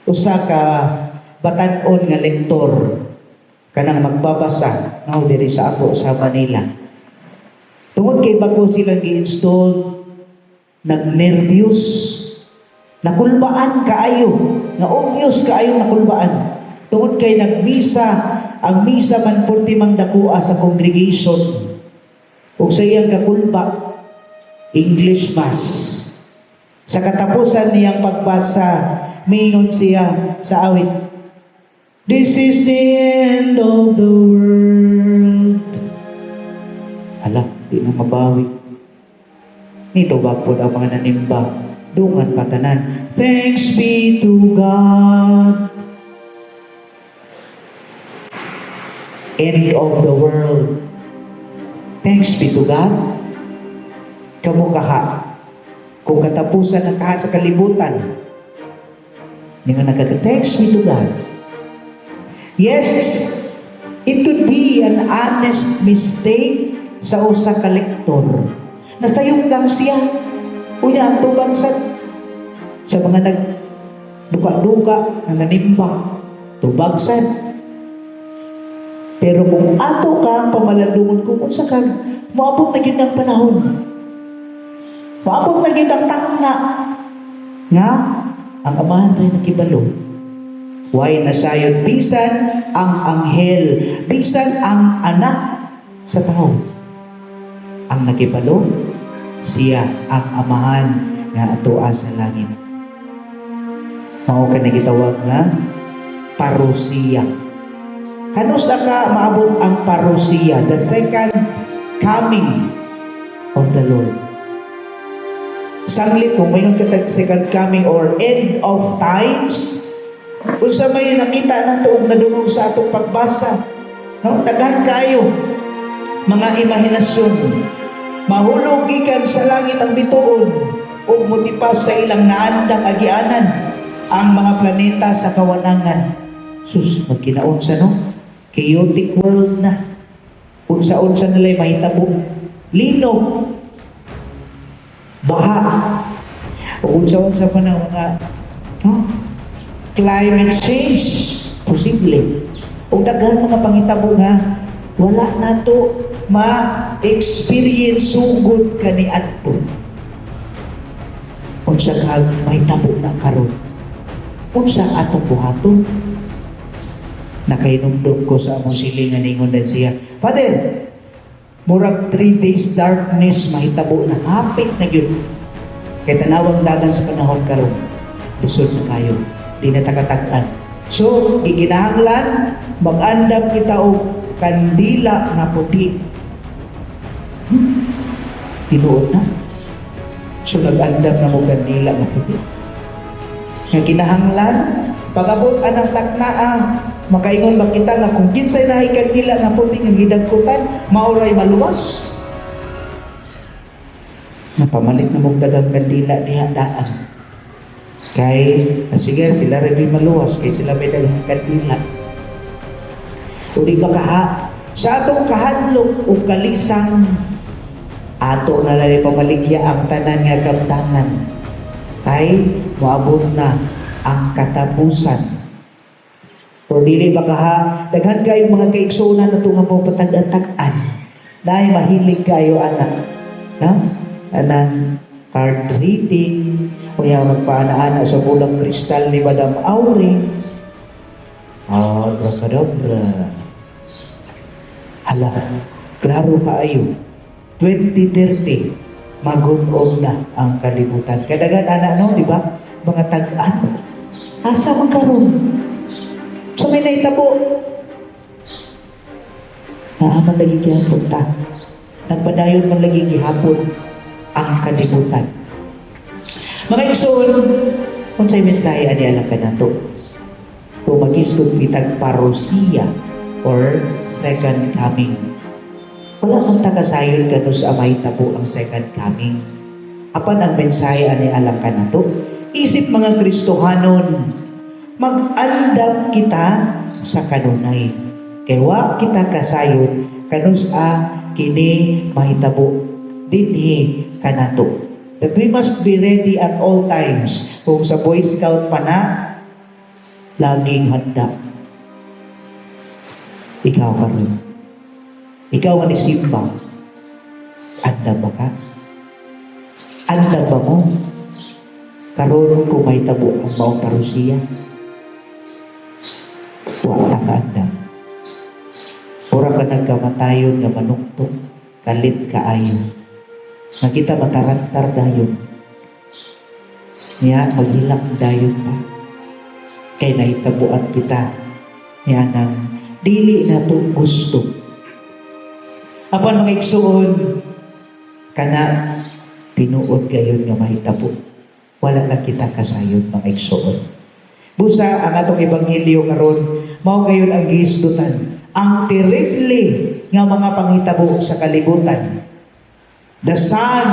Usa ka batan-on nga lektor kanang magbabasa, no, diri sa ako sa Manila. Tungod kay bago silang gi-install, nagnervyos, nakulbaan kaayo, nga obvious kaayo nakulbaan. Tungod kay nagmisa, ang misa man purti mang dakua sa congregation. Ug sa iyang kakulba, English Mass. Sa katapusan niyang pagbasa, mingon siya sa awit, "This is the end of the world." Ala, di na mabawi. Nito po ang mga nanimba? Dungan patanan. "Thanks be to God." End of the world. Thanks be to God. Kamo kaha. Kung katapusan na kaha sa kalibutan, hindi nga nagkaka "Thanks be to God." Yes, it could be an honest mistake sa usa ka lektor. Nasayop lang siya. Unya ang tubag sa mga nag duka-duka nga nanimba, tubag sad. Pero kung ato ka ang pamalandungon kung unsa ka, moabot na gyud ang panahon. Moabot na gyud ang takna nga ang Amahan ray nakibalo. Way nasayod bisan ang anghel, bisan ang Anak sa Tao. Ang nakibalo, siya ang Amahan nga atoa sa langit. Mao ka gitawag nga parousia. Kanus ka maabot ang parousia, the second coming of the Lord? Sanglit kung mayon ka second coming or end of times, unsa may nakita nato ug nadungog sa atong pagbasa, no? Daghan kayo mga imahinasyon. Mahulog gikan sa langit ang bituon ug motipas sa ilang naandang agianan ang mga planeta sa kawanangan. Sus, magkinaunsa, no? Chaotic world na. Unsa-unsa nila'y mahitabo. Linog, baha, o unsa-unsa pa na mga, no? Climate change, posible. O daghan mga pangitabo nga wala nato ma-experience sugod kaniadto. Unsa ka mahitabo na karon? Unsa atong buhaton? Nakahinumdum ko sa among silingan, ningon din siya, "Father, murag 3 days darkness mahitabo na, hapit na gyud." Kay tanawang dagan sa panahon karon, lisod na kayo. Di na takatag-an. So, gikinahanglan mag-andam kita og kandila nga puti. Tinuod na. So, nag-andam na mo kandila nga puti. Nga kinahanglan, pag-abot anang taknaa, makaingon ba kita nga kung kinsay naay kandila nga puti nga gidagkutan, maoray maluwas? Napamalit na mong dagang kandila diha daan. Kay, ah, sige, sila rin maluwas, kay sila may daghang kandila. So, di ba kaha, sa atong kahadlok o kalisang, ato na lang pamaligya ang tanan nga kabtangan. Kay, moabot na ang katapusan. O dili ba kaha, daghan kayo mga kaigsuonan na nga mo patag-tag-an. Dahil mahilig kayo anak. No? Anang card reading, o yung magpaana-ana sa bulang kristal ni Madam Auring. Abracadabra. Hala, klaro kaayo. 2030, magun-og na ang kalibutan. Kadagan ana, no, di ba? Mga tag-an. Asa man karon? Sa may naitabo. Naaman lagi gihapon ta. Nagpadayon man lagi gihapon ang kalibutan. Mga igsoon, unsay mensahe ani alang kanato? Kung magisgot kitag parousia or second coming. Wala kang takasayod kanus a mahitabo ang second coming. Apan ang mensahe ani alang kanato, isip mga Kristohanon, mag-andam kita sa kanunay. Kay wa kita kasayod kanus a kini mahitabo dinhi kanato. That we must be ready at all times. Kung sa Boy Scout pa na, Laging handa. Ikaw karon. Ikaw nga nisimba. Andam ba ka? Andam ba mo? Karon kung mahitabo ang maong parusiya, wa ta kaandam. Mura ka nagkamatayon nga manuktok, kalit kaayo. Nga kita matarantar dayon. Niya, maghilak dayon pa. Kay nahitabuan kita niya nang dili na to gusto. Apan, mga igsuon, kana tinuod gayon nga mahitabo. Wala na kita kasayod, mga igsuon. Busa ang atong ebanghelyo karon mao gayon ang gihisgutan ang terrible nga mga panghitabo sa kalibutan. The sun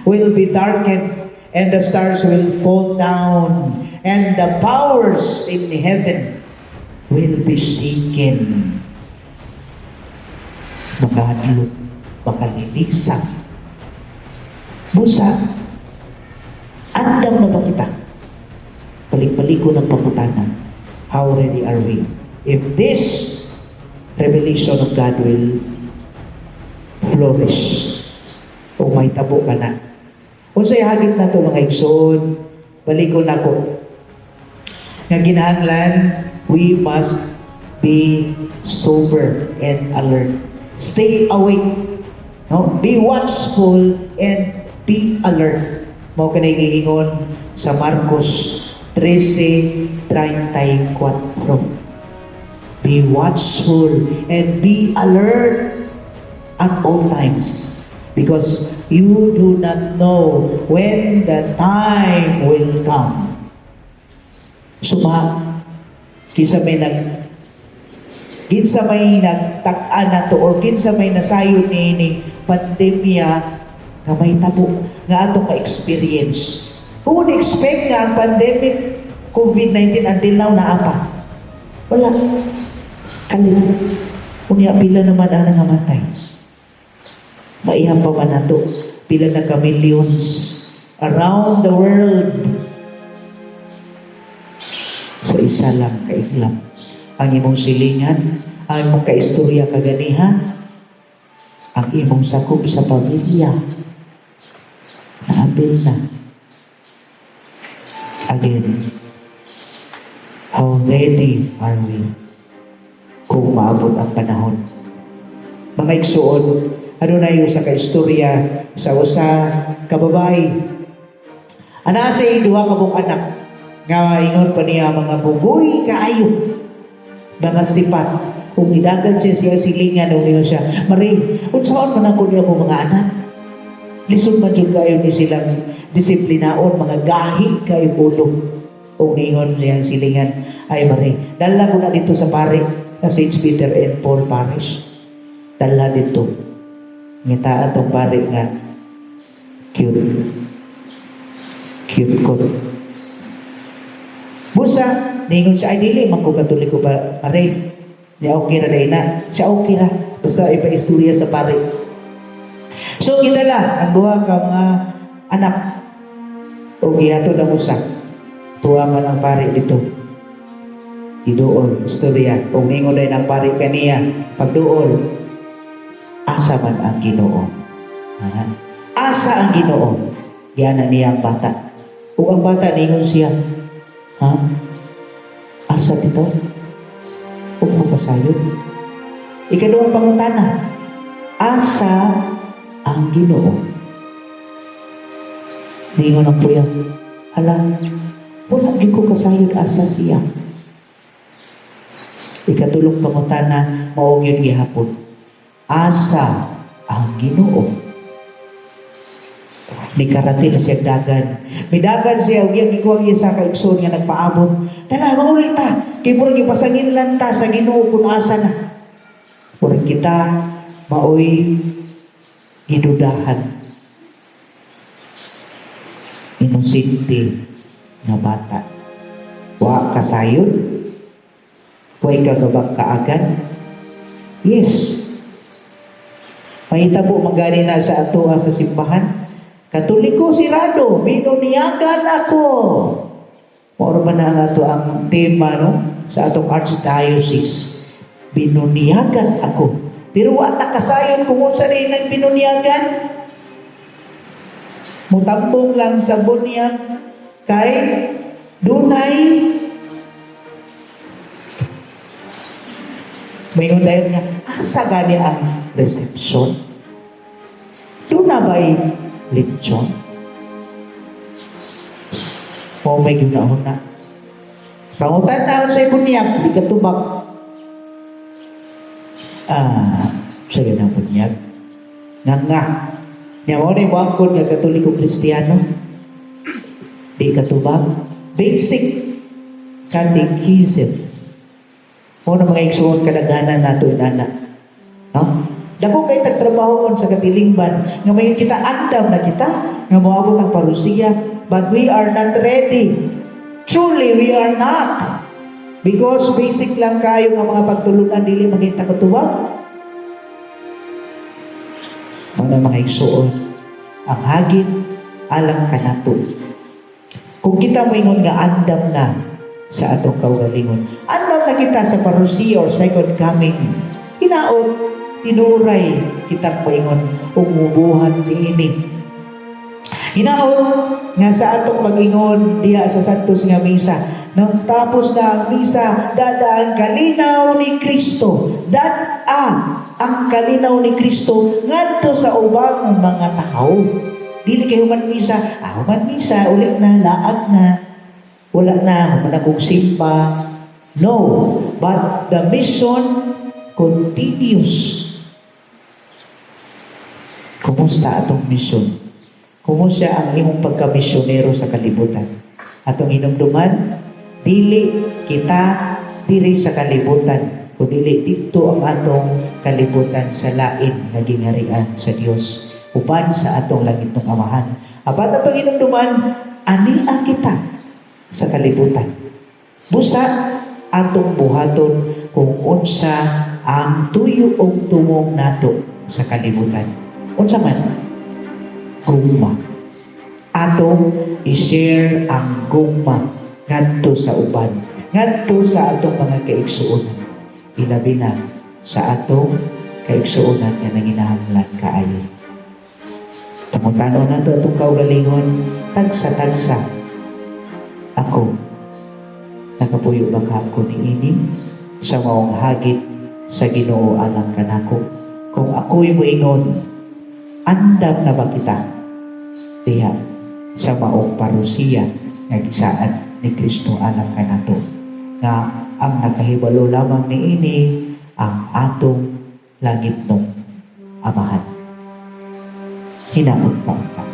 will be darkened and the stars will fall down and the powers in heaven will be shaken. Makahadlok, makalilisak. Busa, andam na ba kita? Balik-balik ko ng pangutana. How ready are we? If this revelation of God will flourish o mahitabo ka na. Unsay hagit na to, mga igsoon, balikon nako. Nga ginahanglan, we must be sober and alert. Stay awake. No? Be watchful and be alert. Mao kanay giingon sa Marcos 13:34. Be watchful and be alert at all times because you do not know when the time will come. Suma, kinsa may nagtak-an nato or kinsa may nasayod ni pandemya nga mahitabo nga atong ma-experience. Who would expect nga ang pandemic COVID-19 until now naa pa? Wala. Kalit. Unya, pila naman ang nangamatay? Maiha pa ba nato? Pila na ka millions around the world sa isa lang kaiglam. Ang imong silingan, ang imong kaistorya kaganiha, ang imong sakop sa pamilya, naabil na. Again, how ready are we kung maabot ang panahon? Mga igsuon, ano na yung sa kaistorya sa usa ka babae. Ana sa duha ka buok anak nga ingon pa niya mga bugoy kaayo mga sipat. Kung idagan siya siya silingan ug niyo siya, "Mari, unsaon man ako niya mga anak? Lisod man jud kayo ni silang disiplinaon, mga gahi kayo ulo." Ug ningon niya silingan, "Ay Mari, dala ko na dito sa pare sa St. Peter and Paul Parish. Dala dito." Ngita atong pare nga cute. Cute ko. Busa, ningon siya, "Ay dili, man ko Katoliko ba, pare." Niya, okay ra na. Siya, okay ra. Basta ipa-istorya sa pare. So, gidala ang duha ka mga anak. O gihatod ang usa. Tuwa man ang pare dito. Giduol, istorya. Kung ningon din ang pare kaniya, pagduol, "Asa man ang Ginoo? Ha? Asa ang Ginoo?" Giana niya ang bata. Ug ang bata ningon siya, "Ha? Asa dito? Ug mo pasayod?" Ikaduhang pangutana, "Asa ang Ginoo?" Ningon ang kuya, "Hala, wala gyud ko kasayod asa siya." Ikatulong pangutana, mao gyud gihapon. "Asa ang Ginoo?" Nikarati na siya dagan. Midagan siya ug iyang gikuha ang isa ka igsoon nga nagpaabot. "Tala, manguli ta. Kay murag ipasangin lang ta sa Ginoo kung asa na." Murag kita maoy gidudahan. Inosente nga bata. Wa kasayod. Way kagabak kaagan. Yes. Mahitabo magani na sa atoa sa simbahan. "Katoliko sirado, binunyagan ako." Mao Mao man na ang ato ang tema, no, sa atong archdiocese. Binunyagan ako. Pero wa ta kasayon kung unsa rin ang binunyagan. Mutambong lang sa bunyag kay dunay Mayon dayon nga, asa gani ang reception? Duna ba'y lechon? O may ginahuna. Pangutan na sa bunyag, di ka tubag. Ah, sige na bunyag. Nga nga. Nya mo ni moangkon nga Katoliko Kristiyano. Di ka tubag. Basic catechism. Mao na, mga igsuon, kadaghanan nato inana. No? Dako kay tagtrabahoon sa katilingban nga mayon kita, andam na kita nga moabot ang parusiya, but we are not ready. Truly, we are not. Because basic lang kayo nga mga pagtulunan, dili makita katuwag. Mao na, mga igsuon, ang hagit alang kanato. Kung kita moingon nga andam na sa atong kaugalingon, andam na kita sa parusiya or second coming, hinaot, tinuray kita moingon ug mubuhat niini. Hinaot nga sa atong pag-ingon diha sa Santos nga Misa, nang tapos na ang misa, dada ang kalinaw ni Kristo. Dada ang kalinaw ni Kristo ngadto sa ubang mga tao. Dili kay human misa, ah, human misa, ulit na, laag na. Wala na, human akong simba. No, but the mission continues. Kumusta atong mission? Kumusta ang imong pagkamisyonero sa kalibutan? Atong hinumduman, dili kita diri sa kalibutan, kundi dito ang atong kalibutan sa lain nga gingharian sa Dios uban sa atong langitnong Amahan. Apan atong hinumduman, ani ang kita sa kalibutan. Busa atong buhaton kung unsa ang tuyo og tumong nato sa kalibutan. Unsa man? Gugma. Atong i-share ang gugma ngadto sa uban, ngadto sa atong mga kaigsuonan. Ilabi na sa atong kaigsuonan nga nanginahanglan kaayo. Pangutano nato atong kaugalingon, tagsa-tagsa. Ako, nakapuyo ba ka ako niini sa maong hagit sa Ginoo alang kanako? Kung ako'y moingon, andam na ba kita diha sa maong parusiya nga gisaad ni Kristo alang kanato, nga ang nakahibalo lamang niini ang atong langitnong Amahan? Hinaot pa unta.